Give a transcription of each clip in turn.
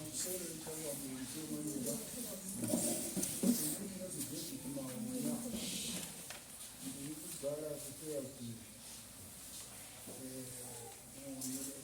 Pamusoro changamire Manyika, ini ndinonzi David Mauna, ndiri kugara kuFairview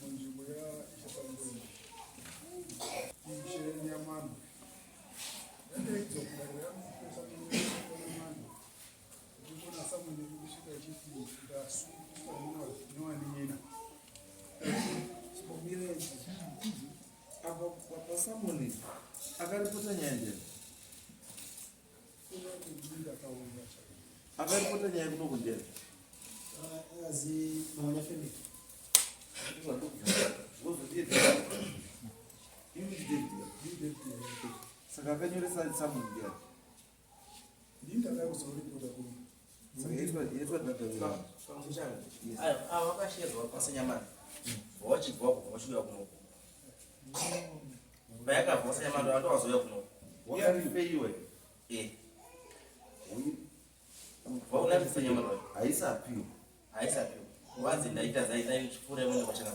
munzvimbo yaIshe Ishe Nyamandwe. Ndadaidzwa kudare raMambo ndikuona samune kusvika ichiti ndasungwa newanin'ina. Chimbomira apa pasamoni akaripota nyaya ndiani? Akaripota nyaya kuno kundiani? Azi Maona family. Saka akanyoresa samoni ndiani? Ndini ndakazoripota kuno. Ava vakashedzwa kwaSenyamani vachibva kubva vachiuya kunoku payakabva kwaSenyamani vantu vazouya kunoku Wakaripeiwe. Eh. Kubva kuna Senyamani wacho Haisi appeal. Haisi appeal. Vanzi ndaita zai dai chipfuura imwe kwachana.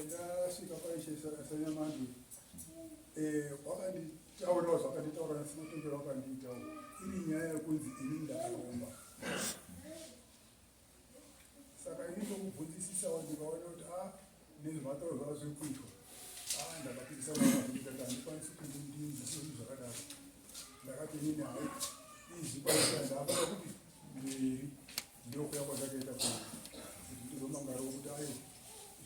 Ndasvika paishe Sanyamandi wakanditaurawo zvakanditaura nasimatongero wakandiitawo iri nyaya yekunzi ini ndakaromba saka ini ndokubvunzisisawo ndikaona kuti a nezvematauro zvava zviri kuitwa a ndakapikisana nazvo ndikati handikwanisi kuti ndinzise zvinhu zvakadaro ndakati inini hai izvi kwaita ndafana kuti mberi ndokuya kwandakaita kuti ndizomangarawo kuti aiwa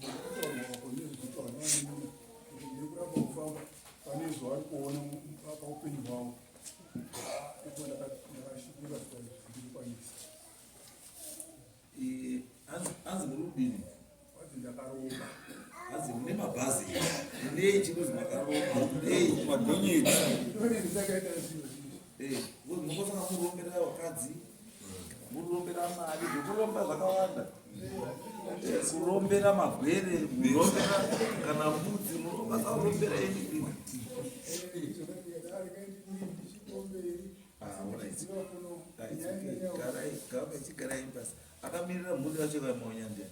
zvekutaurwa ko nezvinotaurwa nevanini kuti ndiri kuramba kufamba pane zvavari kuona paupenyu hwavo ipo ndakashupika ndikukwanisa. Hanzi muri kudini? Hanzi ndakaromba. Hanzi mune mabhazi nei chinozi makaromba nei magonyeti ndakaita zvinhu izvi. Munokosaka murombera vakadzi, murombera mari, zvekuromba zvakawanda, kurombera magwere, murombera kana mbudzi, munokwanisa kurombera anything. Garai pasi. Akamirira mhuri yacho kamonya ndiani?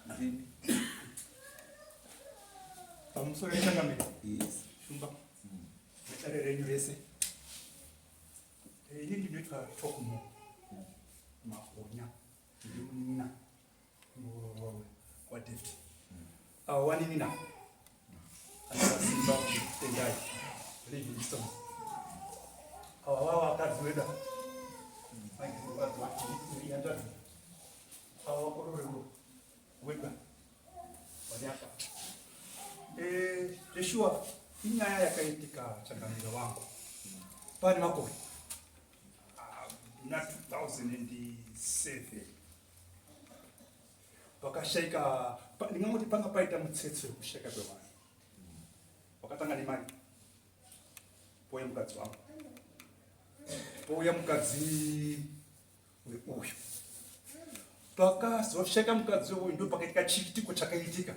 Ndini. Pamusoro yechangamire. Yes. Shumba. Nedare renyu rese. Ini ndinoitwa Tokmo Mahonya. Ndiri munin'ina waDavid. Wanin'ina anovasimba Tendai Livingstone. Ava vava vakadzi vedu ava. Mukadzi hanzvadzi. Ava vakororo wedu ava. Vari apa. Zveshuwa inyaya yakaitika changamire wangu pane makore muna 2007 pakashaika, ndingangoti panga paita mutsetse wekushaika kwevanhu wakatanga nemari, pouya mukadzi wangu, pouya mukadzi weuyu. Pakazoshaika mukadzi weuyu ndo pakaitika chiitiko chakaitika,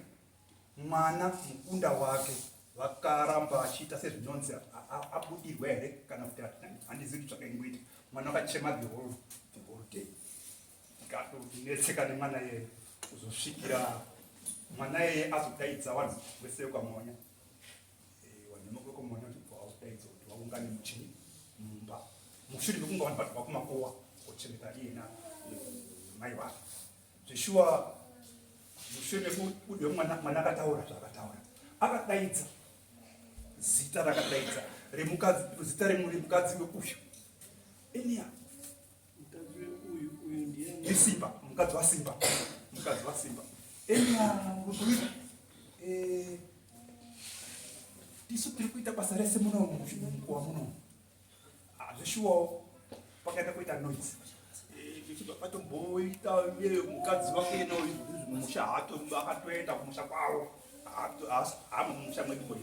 mwana mukunda wake vakaramba achiita sezvinonzi abudirwa here kana kuti handizivi kuti zvakaingoita. Mwana akachema the whole day, tikatonetseka nemwana iyeye kuzosvikira mwana iyeye azodaidza vanhu vese vekwamonya, vanhu vekwamonya kuti bva vakudaidza kuti vaungane muchini mumba mushure mekunge vanhu vabva kumakowa kuchengeta iyena mai vake. Zveshuwa mushure mekubudiwa mwana, mwana akataura zvaakataura, akadaidza zita rakadaidza remukadzi, zita remukadzi weuyu enia ndiSimba, mukadzi waSimba, mukadzi waSimba enia. Tisu tiri kuita basa rese muno mukuwa muno. Zveshuwawo pakaita kuita noise, zvichibva patomboita iye mukadzi wake eno mumusha hato akatoenda kumusha kwavo, hamo mumusha mwedu muri.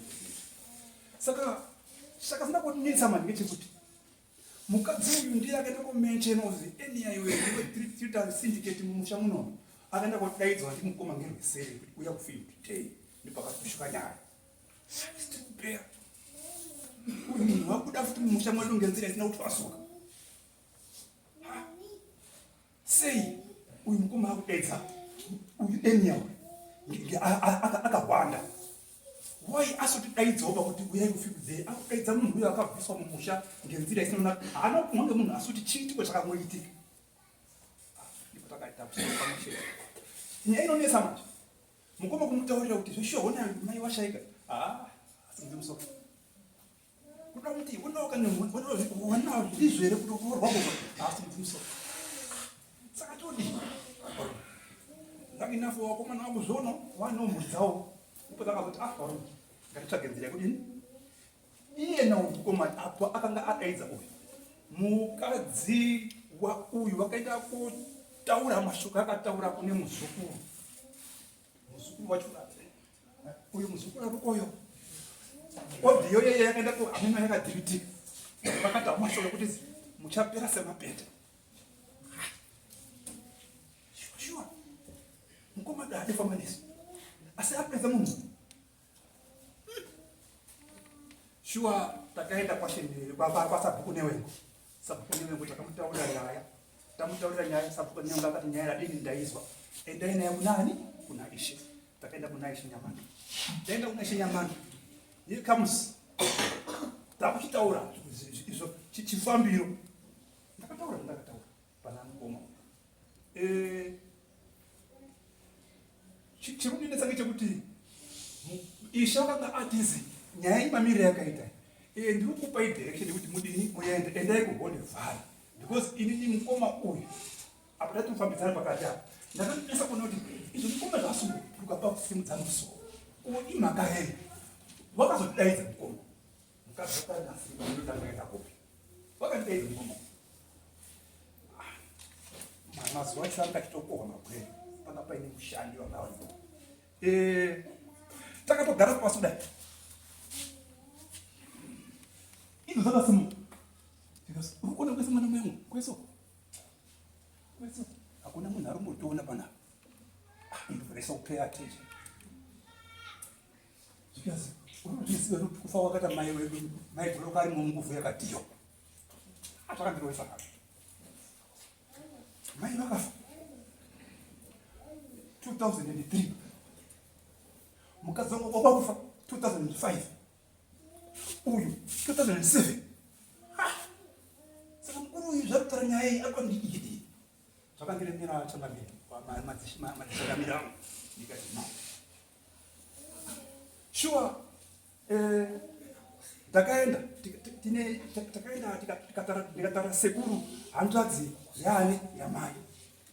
Saka chakasina kunetsa mani ngechekuti mukadzi uyu ndiye akaenda komenshena kuzi enia iwe iwe tiri syndicate mumusha muno. Akaenda kodaidzwa ndimukoma ngerweseri kuti uya kufield tei, ndipakatushuka nyaya tiri kupera. Uyu munhu wakuda futi mumusha mwedu ngenzira isina kutwasuka sei? Uyu mukoma akudaidza uyu enia uyu. Akahwanda. Why asotidaidzawo pakuti uyai mufikidzei? Akudaidza munhu uyo akabviswa mumusha ngenzira isina, haana kumwa ngemunhu, asi kuti chiitiko chakangoitika. Ndipo takaita pamwe chete. Nyaya inonetsa manje, mukoma kumutaurira kuti zveshuwa hona mai vashaika, haa, asinze musoro kuda kuti ona ndizvo here kuti kuroorwa koko, asinze musoro. Saka todii? Lucky enough, wakomana wakuzviona wanewo mhuri dzawo. Ndipo takazoti, ah, varume, ngatitsvage nzira yekudini. Iye naumukoma apo akanga adaidza uyu mukadzi wauyu, vakaita kutaura mashoko akataura kune muzukuru. Muzukuru wacho uyu, muzukuru ari uyo, audio yeye yakaenda kuhameno, yakadhiritika. Vakataura mashoko ekuti muchapera semapete. Shuwa shuwa mukoma daadifamba nesu, asi apedza munhu. Shuwa takaenda kwasabhuku Newengo. Sabhuku Newengo takamutaurira nyaya. Tamutaurira nyaya, sabhuku Newengo akati, nyaya yadini ndaizwa, endai naye kunani? Kuna ishe. Takaenda kuna ishe Nyamando. Taenda kuna ishe Nyamando, here comes takuchitaura izvo chifambiro. Ndakataura, ndakataura pana mukoma. Chiri kundinetsa ngechekuti ishe vakanga atizi nyaya imamiriro yakaita, ndiri kukupai direction yekuti mudini, muende, endai kuHonde Valley, because inini mukoma uyu apo tati mufambidzana pakati apa, ndakatonyasa kuona kuti izvo mukoma zvasumburuka pakusimudza musoro, ko imhaka yei vakazotidaidza mukoma? Mukadzi wakanasirwa kupi? Vakandidaidza mukoma. Mazuva acho anga achitokohwa magwere, panga paine mushandi wanga waripo. Takatogara pasi kudai, izvo zvakasimuka, uri kuona kwese mwana muyangu, kwese uko, kwese uko hakuna munhu ari kumbotiona panapa. Ndobva kupay attention, zvikazi, urikuzviziva kuti kufa wakata mai wedu, mai Goroka ari munguvu yakatiyo. Zvakandirovesa kapi. Mai vakafa 2003, mukadzi wangu wakufa 2005, uyu 2007. Saka mukuru uyu zvarikutaura nyaya iyi akandiidii, zvakandiremera changamire, madzishangamire angu. Ndikati no, sure. Takaenda, takaenda, ndikataura sekuru, hanzvadzi yaani, yamai,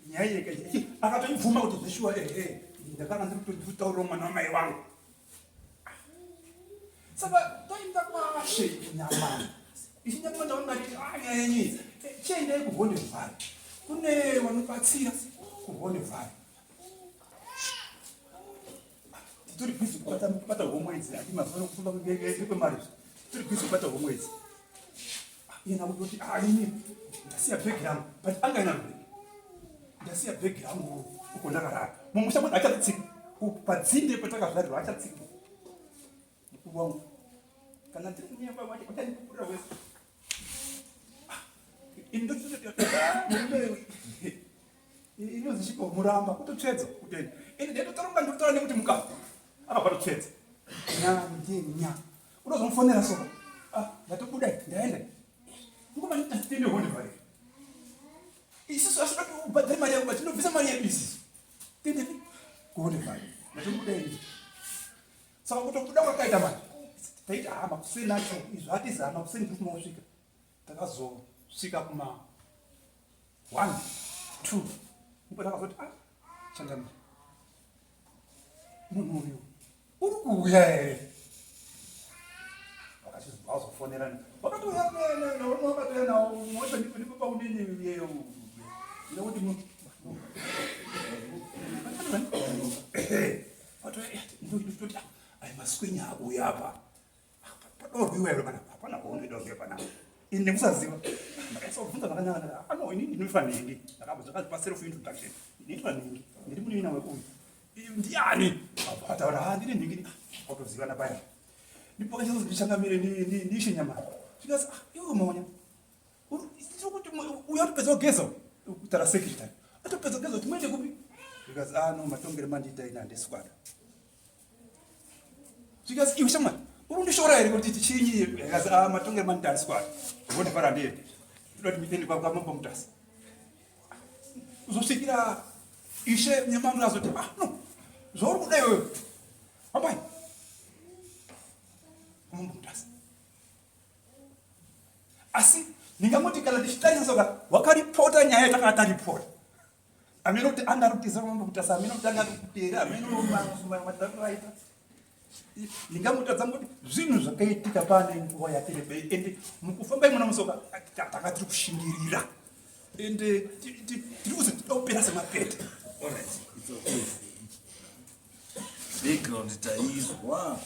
nyaya iyi akatoibvuma kuti zveshuwa, ehe, ndakanga ndiri kutaurira mwana wamai wangu. Saka taenda kwashe Nyamani. Ichi Nyamani taona nyaya yenyu iyi, chiendai kuHonde Valley, kune vanobatsira kuHonde Valley. Tiri busy kubata homwe idzi, ati mazuva kufamba kwemari, tiri busy kubata homwe idzi. Iyena kutoti, ah, ini ndasiya bhegi rangu, but anga ina bhegi, ndasiya bhegi rangu uko ndakarara mumusha mwedu. Achatsika padzinde patakazvarirwa, achatsika mukuru wangu kana ndiri kunyepa, vachandipupurira wese. Murume inonzi chiko, muramba kutotsvedza kutenda ende ndaitotaura, ndikutaura nekuti mukafa akabva totsvedza nya ndiye nya. Unozomufonera soko, ah, ndatobuda, ndaenda ngoma, tende Honde Valley isusu, asida kubhadhara mari yako, tinobvisa mari yedu isusu, tende kuHonde Valley, ndatobuda ini. Saka kutobuda kwakaita manje, taiti hama kuseni nacho izvo hatizi hama kuseni tiri kunosvika. Takazosvika kuma 1 2, ndipo takazoti, ah, changamire, munhu uyu uri kuuya here? Vazofonerana, vakatouya vakatouya nawo mwacho. Ndipo paunini nekuti toti ai maswenya akuuya apa, padorwiwa here panapa? Hapana kwaunodorwiwa panapa. Ini nekusaziva ndakaisa kubvunza zvakanaka. Ano ini ndinoitwa nhingi, ndakabva zvakazi paself introduction, ndinoitwa nhingi, ndiri munin'ina weuyu, ndiani ataura? Ha, ndine nhingi, watozivana paya. Ndipo kachazozi ndichangamire, ndiishe Nyamani. Zvikasi, ah, iwe maonya kuti uyu atopedza kugeza, kutaura secretary atopedza kugeza, kuti muende kupi? Zvikanzi, ah no, matongero mandiita ini handisi kwada. Zvikanzi, iwe shamwari, uri kundishora here kuti chinyi? Zvikanzi, ah, matongero mandiita handisi kwada. Vondivhara ndiende. Ndoda kuti ndiende kwamambo Mutasa. Kuzosvikira ishe Nyamandura azoti, ah no, zvauri kuda iwewe, hambai kwamambo Mutasa. Asi ndingamoti kana ndichitarisa soka wakaripota nyaya yatakanga taripota. Amene kuti anga ari kutiza mambo Mutasa, amene kuti anga ari kutera, amene mataraita. Ndingamutadza kuti zvinhu zvakaitika pane nguva yati rebei ende mukufamba imona musoka tanga tiri kushingirira ende tiri kuzi tinoda kupera semapete. Alright, it's okay. Background taizwa.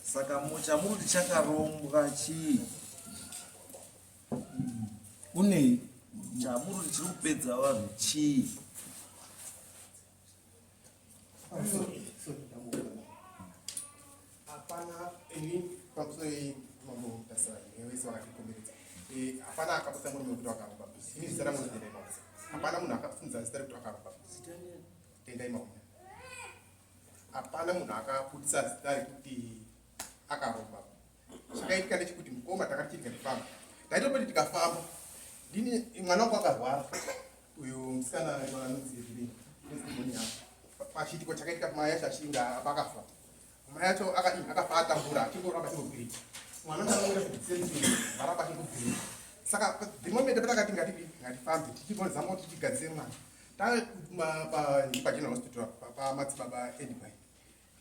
Saka chamuri kuti chakarongwa chii? Unei? Chamuri kuti chiri kupedza vanhu chii? Hapana ini pamusoro mambo Mutasa nevese vakatikomberedza. Hapana akabudisa murume wekuti wakaromba. Ini zita rangu nditendai Mahunya. Hapana munhu akabudisa zita rekuti wakaromba. Tendai Mahunya. Hapana munhu akabudisa zita rekuti akaromba. Chakaitika ndechekuti mukoma takati chiri ngatifamba. Ndaitopoti tikafamba. Ndini mwana wangu akarwara. Uyu musikana anonzi Evelyn. Testimony yangu. Pachiitiko chakaitika mai yacho achinga akafa. Mai yacho akadini akafa atambura achingoramba achingobwirika. Mwana akamwira kuti same thing varamba achingobwirika. Saka the moment patakati ngatipi ngatifambe tichibozama kuti tigadzire mwana. Pageneral hospital pamadzibaba Edby.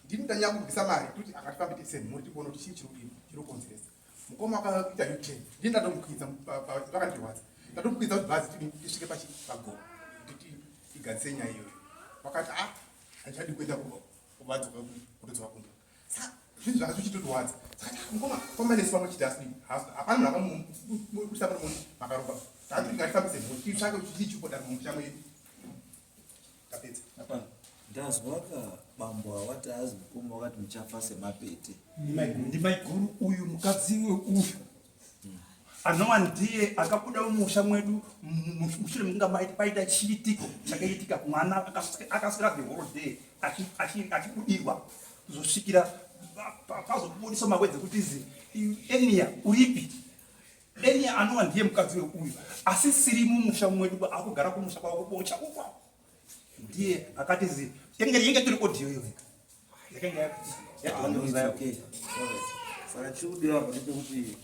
Ndini ndanyanya kubvisa mari kuti akatifambe tese mhuri tione kuti chii chiri kudini chiri kukonzeresa. Mukoma akaita U-turn. Ndini ndatomukwidza vakandirwadza. Ndatomukwidza kuti bhazi tisvike pagomo kuti tigadzise nyaya iyoyo. Vakati ah handichadi kuenda kubadzoka kutodzoka kumba. Saka zvinhu zvanga zvichitotirwadza. Saka mukoma famba nesu pamwe chete asi hapana munhu akamubudisa pano munhu makaromba. Takati ngatifambise mhuri titsvake kuti chii chiri kudaro mumusha mwedu. Tapedza. Hapana. Ndazwaka bambo awati azi mukoma wakati muchafa semapete. Ndimaiguru uyu mukadzi uyu anova ndiye akabuda mumusha mwedu mushure mekunge paita chiitiko chakaitika mwana akaswera the whole day achibudirwa kuzosvikira pazobudiswa mawedzi ekuti izi enia uripi. Enia anova ndiye mukadzi weuyu asi siri mumusha mwedu akugara kumusha kwavo kubocha uko ndiye akati zi yenge tiri audio iyoyo yakanga yadonza. Saka chiri kudiwa apa ndechekuti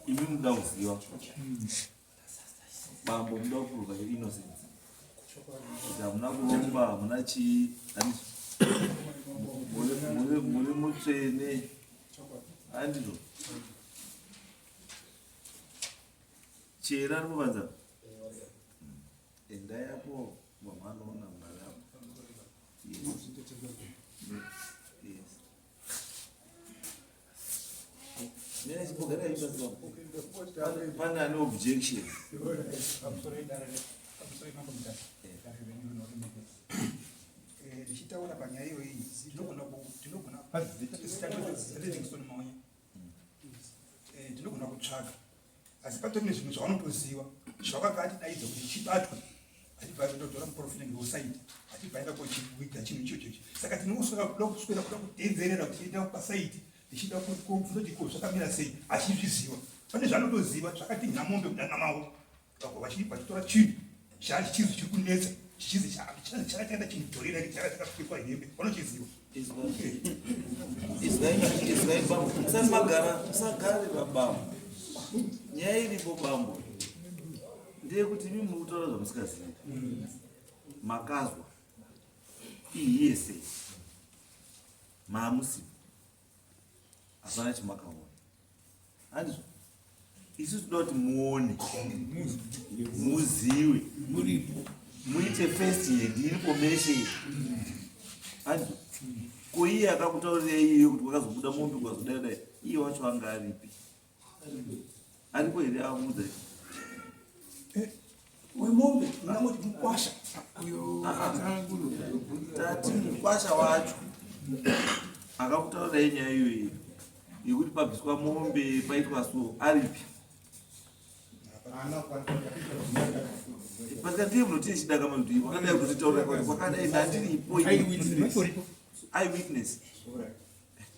imi muda kuziva bambo muda kuprova your innocence kuti hamuna kuromba hamuna chii muri mutsvene handizvo chera ari kuvanza endai apo vamwe anoona mari apo. Yes. Nene chibogara ipa pane ane objection. Ndichitaura panyaya iyoyi tinogona tinogona Livingstone Maunya. Tinogona kutsvaga asi patori nezvinhu zvavanotoziva zvavakanga atidaidza kuti chibatwe achibva atotora muprofita ngeosaiti achibva aenda kochiwiga chinhu ichocho ichi. Saka tinoswera kuda kuswera kuda kudedzerera tichienda pasaiti tichida kubvunza kuti ko zvakamira sei achizviziva. Pane zvaanotoziva zvakati nyamombe kudana mavo vachitora chinhu chachichizi chiri kunetsa chichizi chakaenda chinidhorera chakapfekwa hembe vanochiziva. Izwai bambo, musati magara, musagare pabambo. Nyaya iripo bambo ndeyekuti imi muri kutaura zvamusikazivi. Makazwa iyese maamusipo, hapana chimakaona. Handizvo? Isu toda kuti muone, muziwe, muripo, muite first hand information. Handizvo? Ko iye akakutaurirai iye kuti kwakazobuda mombe kwazodai dai, iye wacho anga aripi? Ariko here akuudza? Wemombe ndinangoti mukwasha. Tati mukwasha wacho akakutaurirai nyaya iyoyo yekuti pabviswa mombe paitwa so aripi? Pasika ndiye munoti chidaka kuti wakadai kuzvitaura kuti kwakadai ndandiripo. Eyewitness.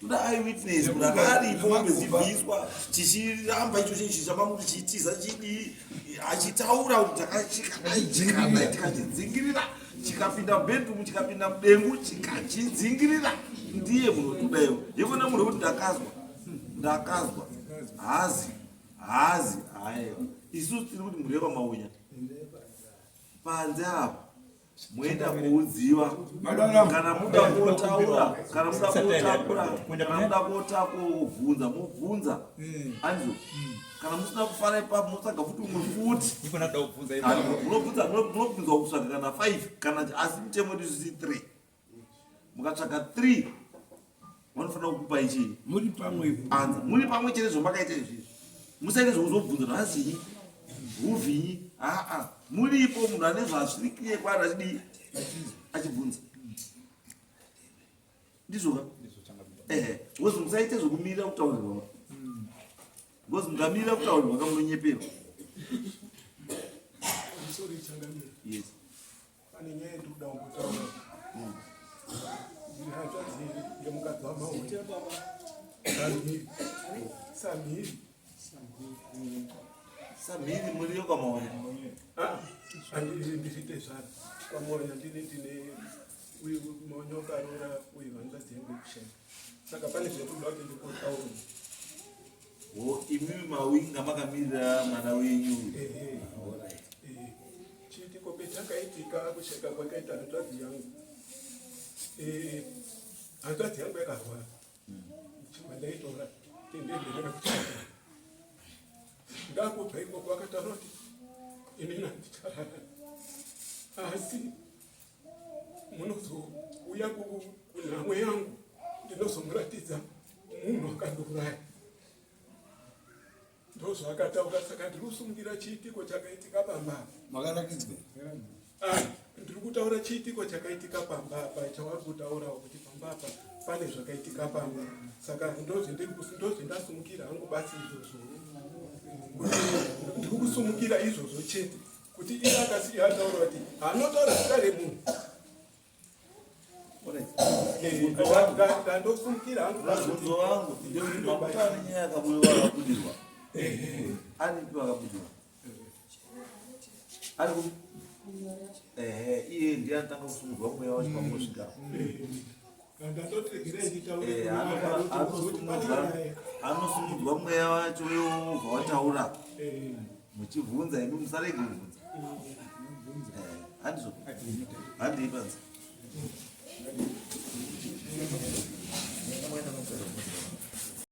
Toda eyewitness munhu akaripo pezibviswa chichiramba icho chinhu chamamuti chiitiza chidii achitaura kuti takachikadai chikadai tikachidzingirira chikapinda mubedroom chikapinda mudengu chikachidzingirira ndiye munhu otodayo yekona munhu wekuti ndakazwa ndakazwa hazi hazi haiwa isusu tiri kuti mhuri yekwamaunya panze apo moenda kuudziwa kana muda kotaura kana muda kotakura kana muda kota kobvunza mobvunza anzo kana musina kufara ipapo motsvaga futi umwe futi munobvunza munobvunzwa kutsvaga kana 5 kana asi mutemo wedu isusu 3 mukatsvaga 3 vanofanira kukupa ichii muri pamwepo anza muri pamwe chete zvamakaita izvizvi musaite zvekuzobvunza nhasi huvhinyi aa muripo munhu ane zvasvikire kwaari achidii achibvunza ndizvoka ehe because musaite zvekumirira kutaurirwa because mukamirira kutaurirwa ka munonyeperwa. Sorry, Changamire. Yes. Pane nyaya yandikuda kumbotaura. Ndiri hanzvadzi yemukadzi waMaune. Samhiri. Samhiri. Samhiri muriyo kwamaonya? Ah, handiri ndiri tezvara. KwaMonya ndini ndine uyu Maonya ukaroora uyu hanzvadzi yangu yekushaya. Saka pane zvandikuda kuti ndimbotaura. O imimi mawinga makamirira mwana wenyu? Ehe. Alright. Chiitiko pechakaitika kusheka kwakaita hanzvadzi yangu. Hanzvadzi yangu yakarwara. Chibva ndaitora tendendere kuchipatara. Ndakubva ikoko akataura kuti inini handicharara. Asi munozouya kunhamo yangu ndinozomuratidza munhu akandiuraya. Ndozvaakataura saka ndiri kusungira chiitiko chakaitika pamba apa. Makarakidzwa? Ah, ndiri kutaura chiitiko chakaitika pamba apa chavari kutaurawo kuti pamba apa pane zvakaitika pamba saka ndozvendasumukira hangu basi izvozvo kuti ndiri kusumukira izvozvo chete kuti iye akasiya ataura kuti anotaura zita remunhu. Ndandosumukira hangu. Mubvunzo wangu ndewekuti makuta ane nyaya yakabudiwa vakabudirwa aripi vakabudirwa ari ku ehe iye ndiye anotanga kusumudzwa mweya wacho pamosvika. Ndandotiregerai nditaure. Anosumudzwa mweya wacho wobva wataura muchibvunza imi musarege kubvunza handizvo handii panze.